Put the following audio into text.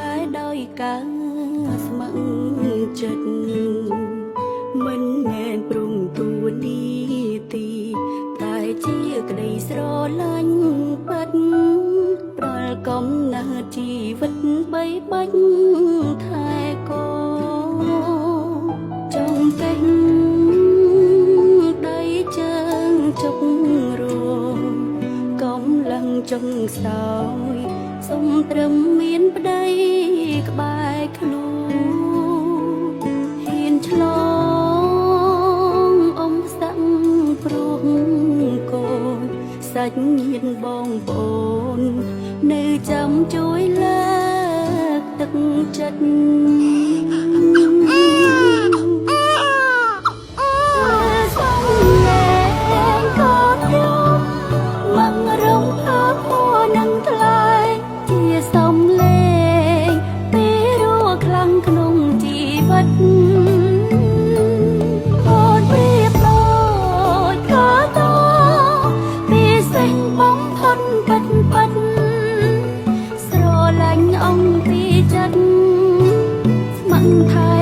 ែដោយការស្ម័គ្រចិត្តមិនមែនព្រំទួនីទីតែជាក្តីស្រឡាញ់ពិតផ្ដល់កំណើតជីវិតបីបាច់ថែកូចង់កេះដៃជើងចុករកំឡឹងចុងសោយសុំត្រឹមមានប្តីក្បែរខ្លួនហ៊ានឆ្លងអ៊ំសឹកព្រោះកូនសាច់ញាតិបងប្អូននៅចាំជួយលើកទឹកចិត្ត សំលេងកូនខ្ញុំមករំភើបហួនឹងថ្លៃជាសំលេងពីរោះខ្លាំងក្នុងជីវិតអូនប្រៀបដូចកាតពីសេះបំផុតពិតពិតស្រឡាញ់អង្គពីចិត្តស្ម័គ្រថែ